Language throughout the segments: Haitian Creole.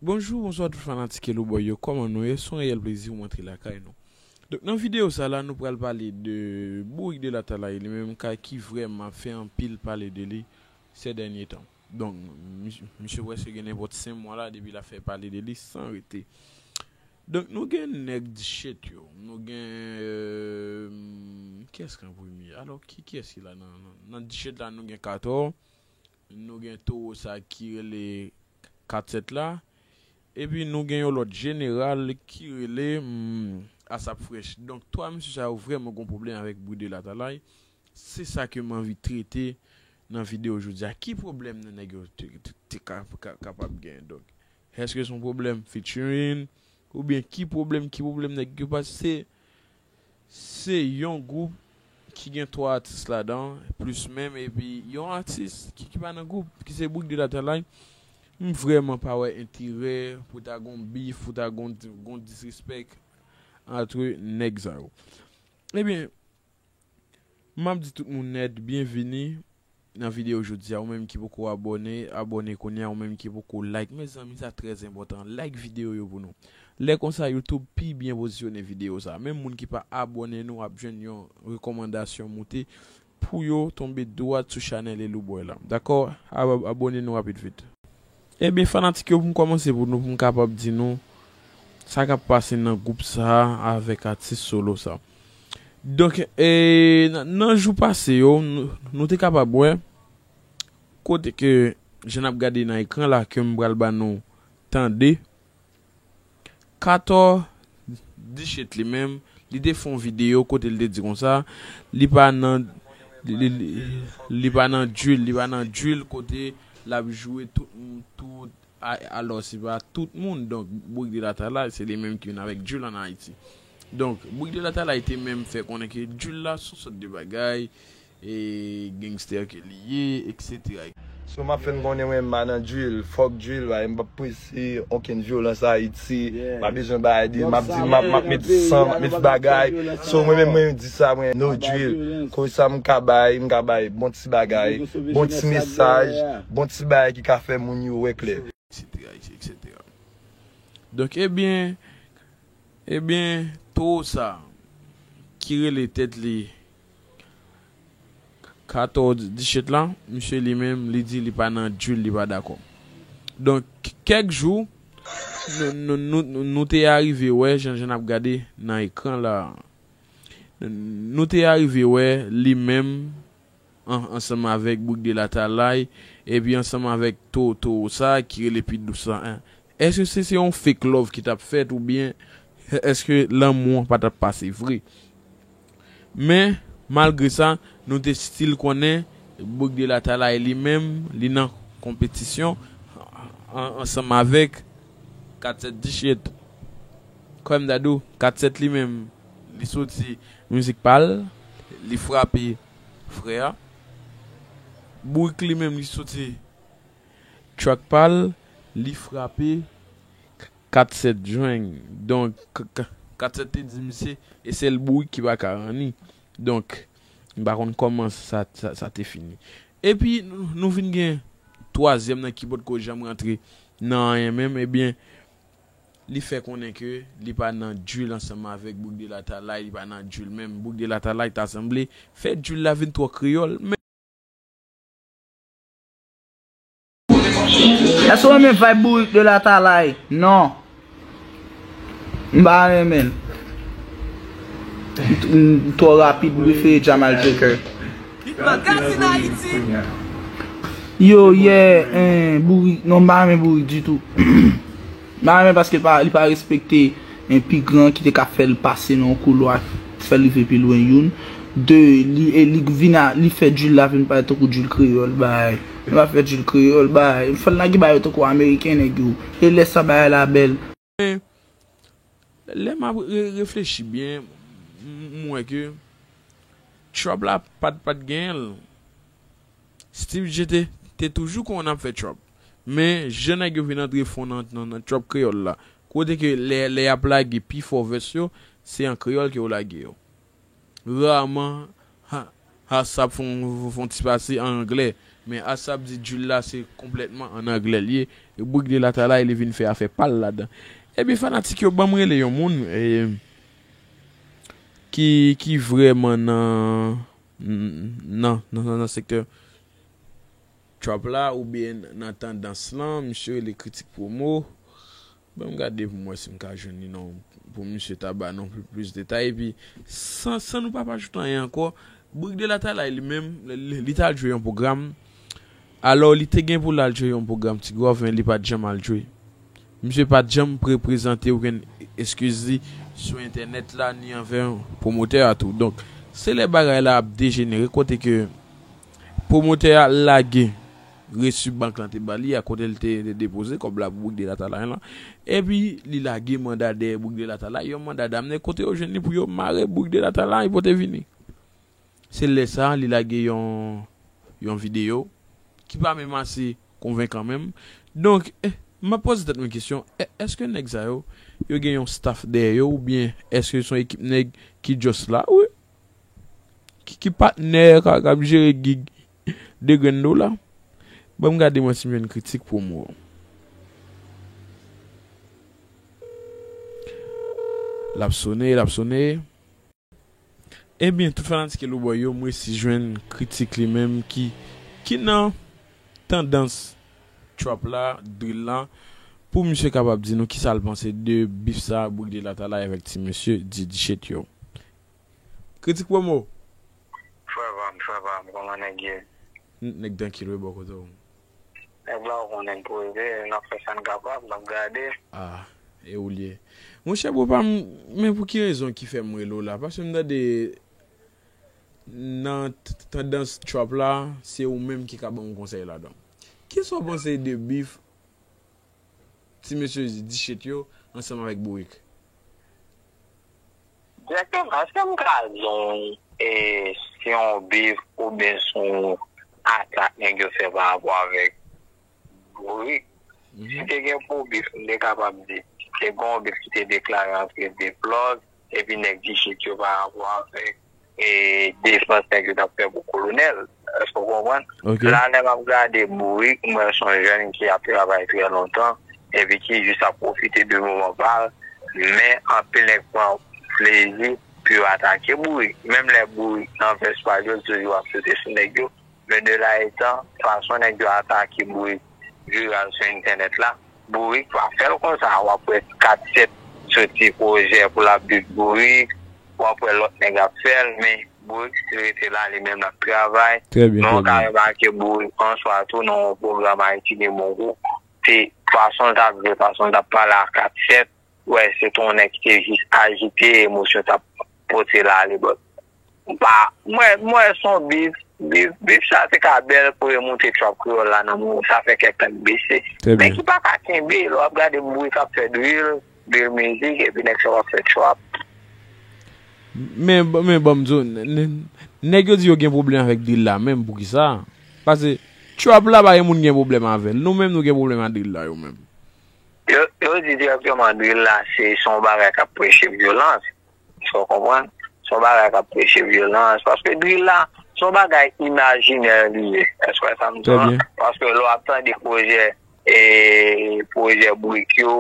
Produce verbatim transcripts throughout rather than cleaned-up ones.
Bonjou, bonswa tout fanatik Hello Boy yo, kòman nou ye? Se yon reyèl plezi pou m antre lakay nou. Donk, nan videyo sa la, nou pral pale de Bourik de Latalay li menm, ka ki vrèman ap fè anpil pale de li sè dènye tan. Donk, misye, misye prèske gen nenpòt senk mwa la depi l ap fè pale de li san rete. Donk, nou gen nèg Dishit yo, nou gen, euh, kiyès ki an premye? Alò, ki, kiyès ki la nan, nan, nan Dishit la, nou gen Katò, nou gen Towo sa ki rele Kat Sèt la, epi nou gen yon lòt jeneral ki rele, hmm, Asap Frèch. Donk, twa mesye sa yo vrèman gon pwoblèm avèk Bourik de Latalay. Se sa ke m anvi trete nan videyo jodi a. Ki pwoblèm nan nèg yo te, te, te ka, ka, kapab genyen? Donk, èske se yon pwoblèm featuring? Oubyen ki pwoblèm, ki pwoblèm nèg yo? Paske se yon gwoup ki gen twa atis ladan, plis menm, epi yon atis ki, ki pa nan gwoup, ki se Bourik de Latalay. M vrèman pa wè enterè pou ta gon bif, pou ta gon, gon disrespect antre nèg sa yo. Ebyen, m ap di tout moun nèt, byenvini nan videyo jodi a. Ou menm ki poko abòne, abòne kounye a. Ou menm ki poko like, mezanmi, sa trè enpòtan. Like videyo yo pou nou. Lè konsa, YouTube pi byen pozisyone videyo sa. Menm moun ki pa abòne, nou ap jwenn yon rekòmandasyon moute pou yo tonbe dwat sou chanèl Hello Boy la. Dakò? Ab-, abòne nou rapid vit. Ebyen, fanatik yo, pou m kòmanse pou nou, pou m kapab di nou sa k ap pase nan gwoup sa a avèk atis Solo sa. Donk, e, nan, nan jou pase yo, nou, nou te kapab wè kote ke jan n ap gade nan ekran la ke m pral ba nou tande. Katò Dishit li menm, li te fè yon videyo kote li te di konsa, li pa nan, li, li, li, li pa nan drill, li pa nan drill kote l ap joure tout, tout, a, alò se pa tout moun. Donk, Bourik de Latalay, se li menm ki vin avèk drill ann Ayiti. Donk, Bourik de Latalay te menm fè konnen ke drill la se yon sòt de bagay, e gangster ke li ye, et cetera. So, m ap fè n konnen mwen m pa nan drill, fuck drill, bay, m p ap prese okenn vyolans Ayiti, m pa bezwen bay de, m ap di, m ap, m ap met san, m ap met bagay. So, mwen menm, mwen di sa, mwen, no drill. Koz sa m ka bay, m ka bay bon ti bagay, bon ti mesaj, bon ti bagay ki ka fè moun yo wè klè. Et cetera, et cetera. Donk, ebyen, ebyen, towo sa ki rele tèt li Katò Dishit la, misye li menm, li di li pa nan drill, li pa dakò. Donk, k-, kèk jou, nou, nou, nou, nou, nou te arive wè, jan, jan n ap gade nan ekran la, nou te arive wè li menm, an-, ansanm avèk Bourik de Latalay, epi ansanm avèk to-, towo sa ki rele Pitbull san en. Èske se, se yon fake love ki t ap fèt oubyen èske lanmou an pa t ap pase vre? Men, malgre sa, nou te still konnen Bourik de Latalay li menm, li nan konpetisyon an-, ansanm avèk Kat Sèt Dishit. Kòm m ta di w, Kat Sèt li menm, li soti mizik pa l, li frape frè a. Bourik li menm, li soti track pa l, li frape Kat Sèt Jweng. Donk, K-, K-, Kat Sèt te di misye, e sèl Bourik ki pa ka ranni. Donk, m pa konn kòman sa, sa, sa te fini. Epi, nou, nou vin gen twazyèm nan ki potko janm rantre nan anyen menm, ebyen, li fè konnen ke li pa nan drill ansanm avèk Bourik de Latalay, li pa nan drill menm. Bourik de Latalay ta sanble fè drill la vin twò kreyòl, men Èske w renmen vibe Bourik de Latalay? Non. M pa renmen l. M, m twò rapid, m prefere Jamal Joker. Yo, yeah, en, Bourik, non, m pa renmen Bourik ditou. M pa renmen paske l pa, li pa respekte en pi gran ki te ka fè l pase nan yon koulwa, fè l rive pi lwen youn. De, li, e li vin a, li fè drill la vin parèt tankou drill kreyòl, bay. Li pa fè drill kreyòl, bay. Fè l lage bagay yo tankou ameriken, nèg yo. E lè sa bagay la bèl. Men, lè m ap re-, reflechi byen, m, m wè ke trap la pa t, pa t genyen l. Steve J te, te toujou konn ap fè trap. Men, jan nèg yo vin antre fon nan, nan, nan trap kreyòl la, kote ke lè, lè y ap lage pi fò vès yo, se an kreyòl ke yo lage yo. Raman, ha, Asap fè yon, fè yon ti pase an anglè. Men Asap di drill la se konplètman an anglè l ye. Bourik de Latalay, li vin fè afè pa l ladan. Ebyen, fanatik yo, ban m rele yon moun, e, ki, ki vrèman nan, nan, nan, nan, nan sektè trap la, oubyen nan tandans lan, misye rele Kritik Promo. Ban m gade pou m wè si m ka jwenn li non, pou misye ta ba nou pli, plis detay. Epi, san, san nou pa pa ajoute anyen ankò, Bourik de Latalay li menm, li, li, li t al jwe yon pwogram. Alò, li te gen pou l al jwe yon pwogram Ti Gòv, men li pa t janm al jwe. Misye pa t janm pre-, prezante okenn eskiz li sou entènèt la, ni anvè pwomotè a tou. Donk, se lè bagay la ap dejenere, kote ke pwomotè a lage resi bank lan te ba li a, kote l te, te depoze kòb la pou Bourik de Latalay lan. Epi, li lage manda dèyè Bourik de Latalay, yon manda damnè, kote yo jwenn li pou yo mare Bourik de Latalay pou te vini. Se lè sa a, li lage yon, yon videyo ki pa menm ase konvenkan menm. Donk, eh, m ap poze tèt mwen kesyon, è-, èske nèg sa yo, yo gen yon staff dèyè yo, oubyen èske se yon ekip nèg ki just la, wi? Ki, ki patnè k ap, k ap jere gig de grenn dola? Ban m gade mwen si m jwenn Kritik Promo. L ap sone, l ap sone. Ebyen, tout fanatik Eloboy yo, m resi jwenn Kritik li menm ki, ki nan tandans trap la, drill la, pou misye kapab di nou kisa l panse de bif sa, Bourik de Latalay avèk ti mesye Didi Chet yo. Kritik Promo. Frè pa m, frè pa m, kòman nèg ye? N-, nèg trankil wi bò kote w. Nèg la ou konnen poze, n ap fè sa n kapab, n ap gade. Ah, e ou l ye. Monchè bro pa m, men pou ki rezon ki fè m rele w la? Paske m tande nan t-, tandans trap la, se ou menm ki ka ban m konsèy ladan. Kisa w panse de bif ti mesye Didi Chet yo ansanm avèk Bourik? Direktèman, èske m ka di w, e, se yon bif oubyen se yon atak nèg yo fè pa rapò avèk Bourik? Si te gen pou bif, m te kapab di, te gen yon bif ki te deklare ant de plòg, epi nèg Didi Chet yo pa rapò avèk e defans nèg yo t ap fè pou kolonèl. Èske w konprann? Ok. La, lè m ap gade Bourik, m wè se yon jèn ki ap travay trè lontan, epi ki jis ap pwofite de moman pa l, men anpil nèg pran plezi pou yo atake Bourik. Menm lè Bourik nan vès pa l, yo toujou ap sote sou nèg yo. Men de la etan, fason nèg yo atake Bourik viral sou entènèt la, Bourik pa fè l konsa. W ap wè kat sèt soti pwojè pou l ap bif Bourik, w ap wè lòt nèg ap fè l, men Bourik still rete la, li menm l ap travay. Trè byen, trè byen. Men w ka remake Bourik answa tou nan yon pwogram Ayiti de Mongo, te fason l t ap jwe, fason l t ap pale a kat sèt, wè, se te yon nèg ki te jis ajite, emosyon t ap pote l ale, but m pa, m wè, m wè se yon bif, bif, bif sa te ka bèl pou remoute trap kreyòl la nan moman sa fè kèk tan l bese. Trè byen. Men ki pa ka kenbe, lè w ap gade Bourik ap fè drill, drill mizik, epi nèg sa yo ap fè trap. Men, men ban m di w, n-, n-, nèg yo di yo gen pwoblèm avèk drill la, menm poukisa? Paske trap la pa gen moun gen pwoblèm avè l. Nou menm nou gen pwoblèm ak drill la, yo menm. Yo, yo di dirèkteman drill la se, se yon bagay k ap preche vyolans. Èske w konprann? Se yon bagay k ap preche vyolans. Paske drill la, se yon bagay imajinè li ye. Èske w wè sa m di w lan? Trè byen. Paske lè w ap tande pwojè, e, pwojè Bourik yo,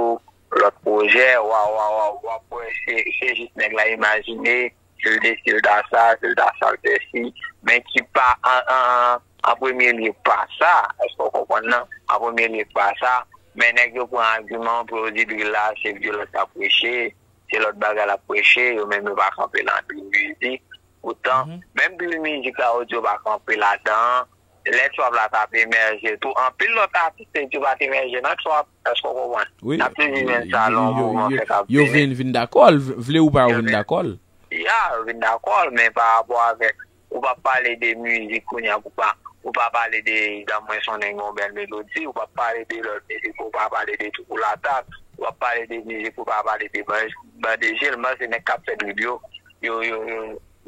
lòt pwojè, w a, w a, w a, w ap wè se, se jis nèg la imajine, si l te, si l ta sa, si l ta sa, l te si, men ki pa an, an, an, an premye lye pa sa, èske w konprann nan? An premye lye pa sa, men nèg yo pran agiman pou yo di drill la se vyolans l ap preche, se lòt bagay l ap preche, yo menm yo pa kanpe nan drill mizik. Poutan, menm drill mizik la, yo di yo pa kanpe ladan, lè trap la t ap emèje tou, anpil lòt atis te di yo pa t emèje nan trap, èske w konprann? Wi, n ap toujou jwenn sa nan yon mouvman fè k ap vini. Yo vin, vin dakò l, v-, vle ou pa yo vin dakò l. Ya, yo vin dakò l, men pa rapò avèk, ou pa pale de mizik kounye a, ou pa, ou pa pale de, jan mwen sonnen yon bèl melodi, ou pa pale de lòt mizik, ou pa pale de Tou pou latak, ou pa pale de mizik, ou pa pale de Ban-, Bande Je l, m panse nèg k ap fè drill yo, yo, yo, yo,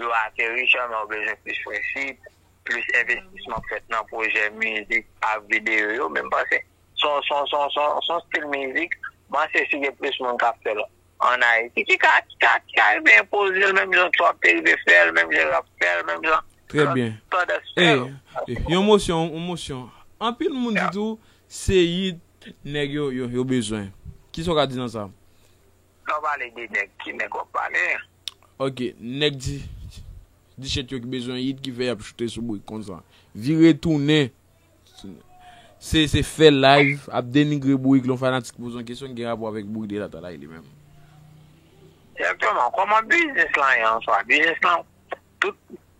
yo ateri sèlman, yo bezwen plis prensip, plis envestisman fèt nan pwojè mizik ak videyo yo, men m panse se yon, se yon, se yon, se yon, se yon stil mizik, m panse si gen plis moun k ap fè l ann Ayiti, ki ka, ki ka, ki ka rive enpoze l menm jan trap te rive fè l, menm jan rap fè l, menm jan lòt tandans fè l. Trè byen. E, e, yon mosyon, yon mosyon. Anpil moun di tou, se yit Nèg yo, yo, yo bezwen. Kisa w ka di nan sa? Lè w pale de nèg, ki nèg w ap pale? Ok, nèg di, di chèt yo ki bezwen yit ki fè y ap choute sou bourik konsa. Vire tounen. Se, se fè live, ap denigre bourik, lè yon fanatik poze yon kesyon ki gen rapò avèk bourik de Latalay li menm. Egzakteman. Kòman biznis lan ye an swa? Biznis lan, tout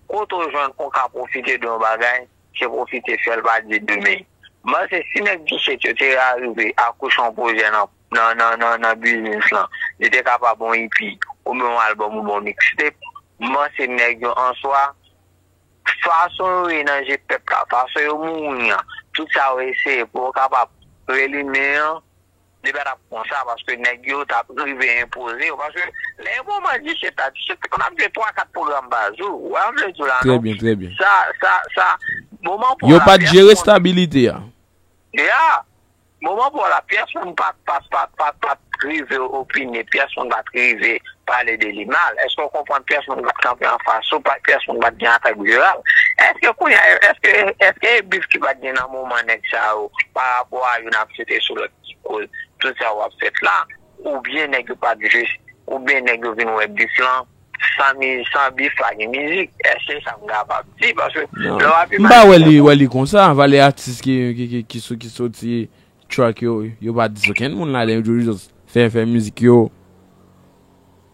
kote w jwenn ou ka pwofite de yon bagay, se pwofite fè l pa di demen. M panse si nèg G-Shit yo te arive akouche yon pwojè nan nan nan nan nan biznis lan, li te kapab yon EP oubyen yon album oubyen yon mixtape, m panse nèg yo an swa, fason yo ye nan je pèp la, fason yo mouri an, tout sa yo eseye pou yo kapab relimen an, li pa t ap konsa paske nèg yo t ap rive enpoze yo. Paske lè yon moman G-Shit la, G-Shit te konn ap jwe twa kat pwogram pa jou. Ou wè sa m vle di w la, non? Trè byen, trè byen. Sa, sa, sa, moman pou Yo pa t jere estabilite a. Ya! Moman pou la, pyès moun pa t, pa t, pa t, pa t, pa t rive opine, pyès moun pa t rive pale de li mal. Èske w konprann? Pyès moun pa t kanpe anfas ou, pa, pyès moun pa t gen atak viral. Èske kounye a, èske, èske e bif ki pa t gen nan moman nèg sa yo, pa rapò a youn ap site sou lòt ki koz tout sa yo ap fèt la, oubyen nèg yo pa t jis, oubyen nèg yo vin wè bif lan, san mi, san bif pa gen mizik? Èske sa m kapab di? Paske lè w ap M pa wè li, wè li konsa. Valè atis ki, ki, ki, ki, sou- ki soti track yo, yo pa dis okenn moun ladan, yo just fè, fè mizik yo.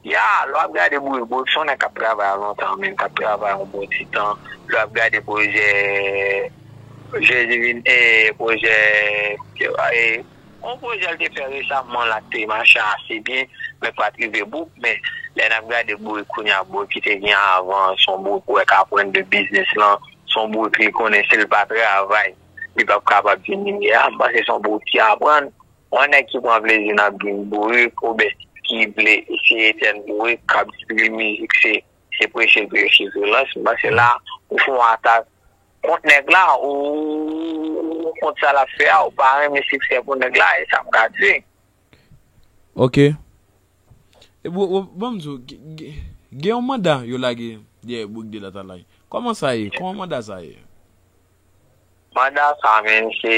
Ya, lè w ap gade Bourik, Bourik se yon nèg k ap travay a lontan, menm k ap travay yon bon ti tan. Lè w ap gade pwojè Jezi vin, e, pwojè, e, yon pwojè l te fè resaman la k te mache ase byen, men k pa t rive bout, men lè n ap gade Bourik kounye a, Bourik ki te gen avan, se yon Bourik ou wè k aprann de biznis lan, se yon Bourik li konnen si l pa travay, li p ap kapab vin milye a. M panse se yon Bourik ki aprann. Yon nèg ki pran plezi nan vin bourik oubyen ki vle eseye tèn bourik, k ap di mizik se, se preche l preche vyolans, m panse la ou fè yon atak kont nèg la, ou, ou kont sa l ap fè a, ou pa renmen siksè pou nèg la, e sa m ka di. Ok. E bon, bon, ban m di w, gen, gen, gen yon manda yo lage dèyè Bourik de Latalay. Kòman sa ye? Kòman manda sa ye? Manda sa menm, se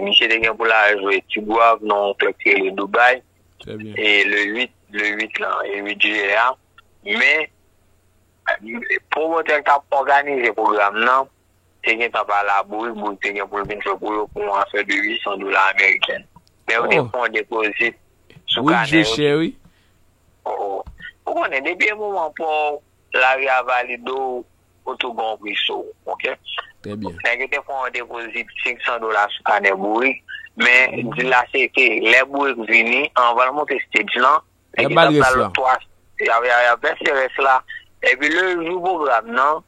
misye te gen pou l al jwe Tigwav nan yon klèb ki rele Dubai. E le uit, le uit lan, e uit jiyè a. Men, pwomotè k t ap òganize pwogram nan te gentan pale a Bourik, Bourik te gen pou l vin jwe pou yo pou yon afè de uit san dola ameriken. Men yo te fè yon depozit sou kanè yo. Ou konnen, depi e moman pa w lari a valide w, ou tou gen yon pri sou ou, ok? Nèg yo te fè yon depozit senk san dola sou kanè Bourik, men dil la se ke lè Bourik vini, anvan l monte stage lan, nèg yo t ap ba l twa, y ap, y ap, y ap vèse rès la. Epi le jou pwogram nan,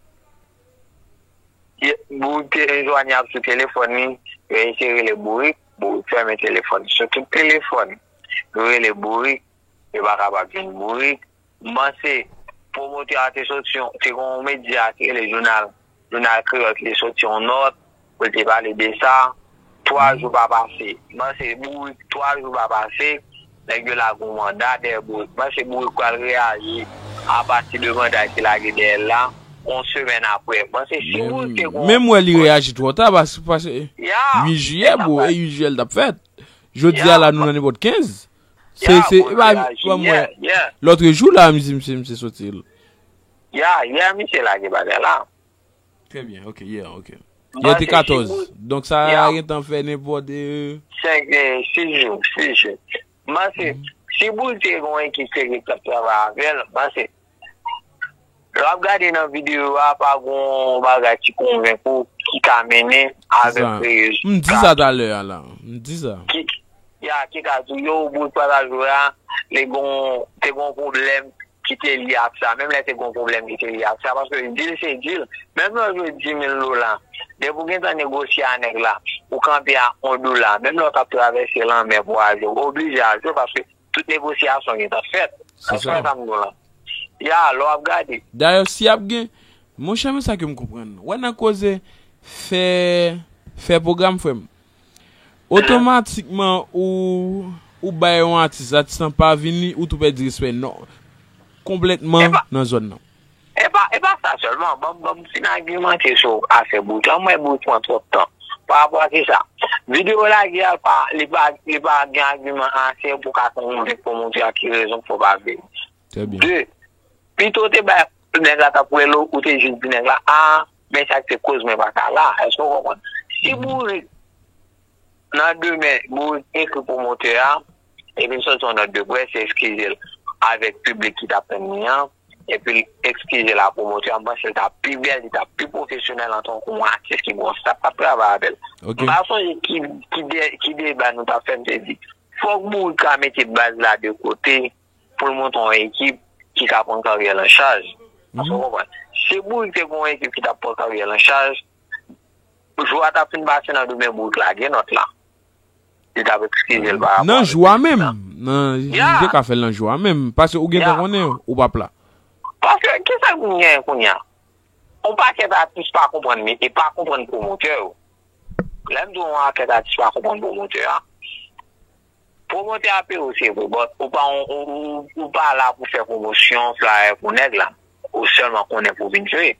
Bourik te enjwanyab sou telefòn li, yo eseye rele Bourik, Bourik fèmen telefòn. Sou tout telefòn, yo rele Bourik, yo pa kapab jwenn Bourik. M panse pwomotè a te soti, te gen yon medya ki rele Jounal, Jounal Kreyòl ki te soti yon nòt pou l te pale de sa. Twa jou pa pase. M panse Bourik, twa jou pa pase, nèg yo lage yon manda dèyè Bourik. M panse Bourik pral reyaji apati de manda ki lage dèyè l la, yon semèn apre. M panse si Bourik te gon... Men m wè li reyaji twò ta, paske, paske uit jiyè, bro, e uit jiyè l t ap fèt. Jodi a la, nou nan nenpòt kenz. Se, se, e pa, ban m wè. Lòtrejou la, misye, misye, misye soti. Ya, yè misye lage bagay la. Trè byen, ok, yeah, ok. Yè te katòz. Donk sa gentan fè nenpòt, e, senk, e, sis jou, sis jou. M panse, si Bourik te gen yon ekip serye k t ap travay avè l, m panse, lè w ap gade nan videyo a, pa gen yon bagay ki konvenk ou ki ka mennen avèk Reyes. M di sa talè a la. M di sa. Ki, ya, ki ka di w, yo, Bourik pa ta jwe a, li gon, te gon pwoblèm ki te lye ak sa. Menm lè te gon pwoblèm ki te lye ak sa, paske dil se dil. Menm lè w jwe dis mil dola, depi w gentan negosye a nèg la, ou kanpe a yon dola, menm lè w t ap travèse lanmè pou al jwe, w oblije al jwe, paske tout negosyasyon gentan fèt. Ou konprann sa m di w la? Ya, lè w ap gade. Dayè, si ap gen, monchè, men sa ke m konprann. Wè nan koze fè, fè pwogram, frè m. Otomatikman, ou, ou bay yon atis, atis lan pa vini, ou tou pèdi respè non. Konplètman nan zòn nan. E pa, e pa sa sèlman. Ban m, ban m fin agimante sou afè Bourik la. M wè Bourik pran twòp tan. Pa rapò a kisa? Videyo w lage a pa, li pa, li pa gen agiman ase pou ka konvenk pwomotè a ki rezon k fè w pa vini. Trè byen. De, pito w te bay nèg la t ap rele w, ou te jis di nèg la, a, men sa k te koz mwen pa ka la. Èske w konprann? Si Bourik, nan demen, Bourik ekri pwomotè a, epi l soti yon nòt de près, li eskize l avèk piblik ki t ap tann li an, epi l eskize l a pwomotè a, m panse l t ap pi bèl, li t ap pi pwofesyonèl antanke yon atis ki gen yon staf k ap travay avè l. M pa sonje ki, ki, de, ki deba nou t ap fè, m te di, fòk Bourik ka mete baz la de kote pou l monte yon ekip ki ka pran karyè l an chaj. Èske w konprann? Si Bourik te gen yon ekip ki t ap pran karyè l an chaj, jou a t ap fin pase nan demen, Bourik lage nòt la. Li t ap eskize l pa rapò avèk ekip la. Nan jou a menm, nan, li te ka fè l nan jou a menm, paske ou gentan konnen ou p ap la. Paske, kisa nou genyen kounye a? Yon pakèt atis pa konprann mi, e pa konprann pwomotè yo. Lè m di yon pakèt atis pa konprann pwomotè a, pwomotè a peye w, se vre, but ou pa, ou, ou, ou pa la pou fè pwomosyon, flayè pou nèg la. Ou sèlman konnen pou vin jwe.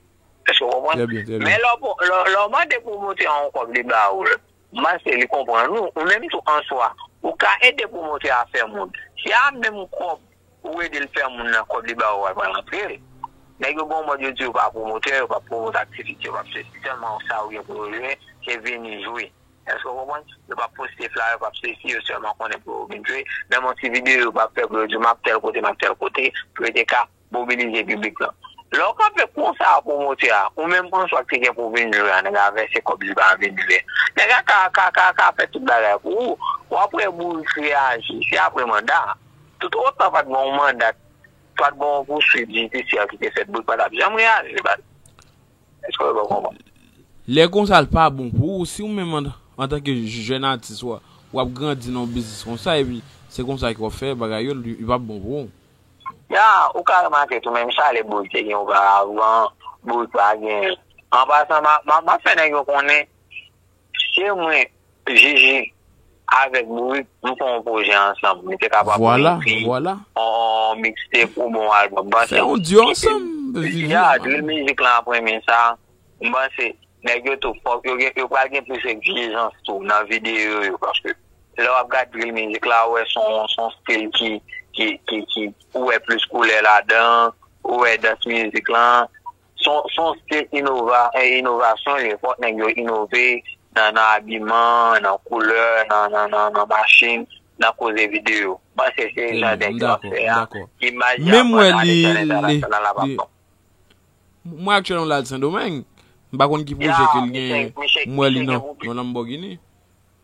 Èske w konprann? Trè byen, trè byen. Men lè w, lè, lè w mande pwomotè a yon kòb, li ba ou l. M panse li konprann ou. Ou menm tou an swa, ou ka ede pwomotè a fè moun. Se a menm kòb ou ede l fè moun nan, kòb li ba ou a pral antre l. Nèg yo gen yon mòd yo di yo pa pwomotè, yo pa pwomot aktivite, yo pa sesi, sèlman sa yo gen pou yo jwe, se vini jwe. Èske w konprann? Yo p ap poste flyer, yo p ap sesi, yo sèlman konnen pou yo vin jwe. Menm yon ti videyo yo p ap fè pou yo di, "M ap tèl kote, m ap tèl kote," pou yo te ka mobilize piblik lan. Lè w kanpe konsa a pwomotè a, ou menm pran swa k te gen pou vin jwe a, nèg la vèse kòb li pa vin jwe. Nèg la ka, ka, ka, ka fè tout bagay pou ou. W ap wè Bourik reyaji, se apre manda. Tout otan pa t gen yon manda, pa t gen yon pouswit jidisyè ki te fèt, Bourik pa t ap janm reyaji, baz. Èske w konprann? Lè konsa, l pa bon pou ou. Si ou menm an, antanke jèn atis, w ap, w ap grandi nan yon biznis konsa, epi se konsa ke w ap fè bagay yo, li, li p ap bon pou ou. Ya, ou ka remake tou, menm sa, lè Bourik te gen oparavan, Bourik pa gen. An pasan, m a, m a, m ap fè nèg yo konnen, se mwen, Jiji, avèk Bourik, nou fè yon pwojè ansanm. Nou te kapab fè yon mixtape oubyen yon albòm. Fè yon duo ansanm, Vivi. Ya, drill mizik lan ap renmen sa. M panse, nèg yo tou, fòk yo gen, yo pral gen plis egzijans tou nan videyo yo, paske lè w ap gad drill mizik la, ou wè se yon, se yon stil ki, ki, ki, ki, ou wè plis koulè ladan, ou wè dans mizik lan, se yon, se yon stil inova, e inovasyon li ye, fòk nèg yo inove nan, nan abiman, nan koulè, nan, nan, nan, nan machin, nan koze videyo. M panse se jan nèg yo ap fè a, imaj y ap vann a nivo entènasyonal la p ap bon. Mwen aktyèlman la Sendomeng. M pa konn ki pwojè ke l genyen. M wè li nan, nan Lamborghini.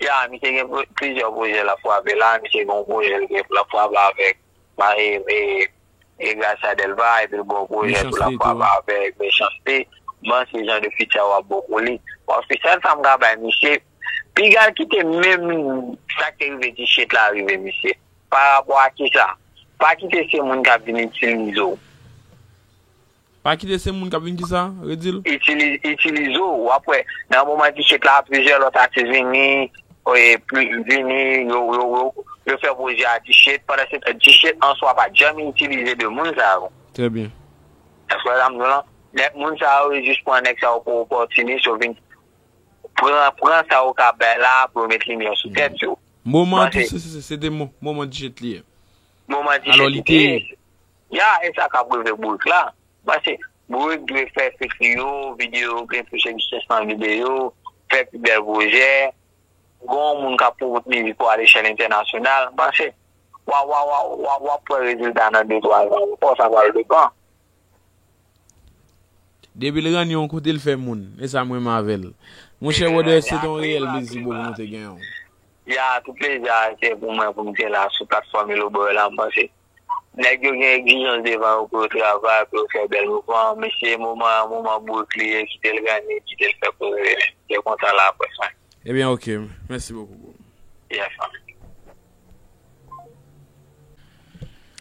Ya, misye gen pl-, plizyè pwojè l ap frape la. Misye gen yon pwojè l gen pou l ap frape avèk, e, e, e Gracia Delva, epi l gen yon pwojè tou l ap frape avèk Mechanste. M panse jan de feature w ap bon pou li. Paske sèl sa m ka bay misye, piga l kite menm sa k te rive T-Shirt la rive misye. Pa rapò a kisa? Pa kite se moun k ap vin itilize w. Pa kite se moun k ap vin kisa? Redi l. Itilize, itilize w. W ap wè, nan moman T-Shirt la, plizyè lòt atis vini, e, pli-, vini, yo, yo, yo, yo fè pwojè a T-Shirt, pandan se tan T-Shirt an swa pa t janm itilize de moun sa yo. Trè byen. Èske w wè sa m di w lan? Nèg moun sa yo, yo jis pran nèg sa yo pou opòtinis, yo vin pran, pran sa yo ka bay la pou yo met limyè sou tèt yo. Moman tou, se, se, se, se te mo-, moman T-Shirt li ye. Moman T-Shirt li te ye. Ya, e sa k ap rive Bourik la. Paske Bourik dwe fè fiti yo, videyo, gen plis egzijans nan videyo, fè pi bèl pwojè, gen yon moun k ap pwomot mizik ou a lechèl entènasyonal. Paske w a, w a, w a, w a, w ap wè rezilta nan de, twa zan ankò, sa pral depann. Depi l rann yon kote, l fè moun. E sa m renmen avè l. Monchè, brother, se te yon reyèl plezi pou nou te genyen w. Ya, tout plezi a se pou mwen pou m te la sou platfòm Eloboy la, m panse nèg yo gen egzijans devan yo pou yo travay, pou yo fè bèl mouvman. Mesye, moman an, moman Bourik li ye, kite l gade, kite l fè koze li. Se konsa l ap fè. Ebyen, oke. Mèsi bokou, bro. Yes, man.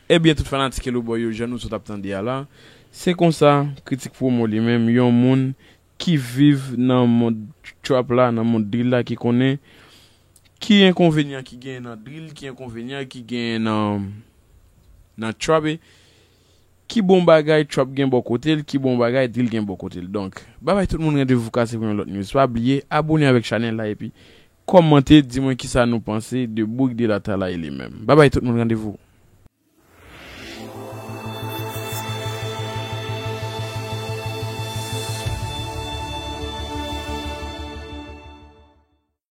Ebyen, tout fanatik Eloboy yo, jan nou sot ap tande a la, se konsa, Kritik Promo li menm, yon moun ki viv nan mond trap la, nan mond drill la, ki konnen ki enkonvenyan ki genyen nan drill, ki enkonvenyan ki genyen nan, nan trap, e Ki bon bagay Trump gen bò kote l, ki bon bagay Drill gen bò kote l. Donk, babay tout moun, randevou kase pou yon lòt news. Pa bliye abone avèk chanèl la epi kòmante, di mwen kisa nou panse de Boug de Latalay li menm. Babay tout moun, randevou.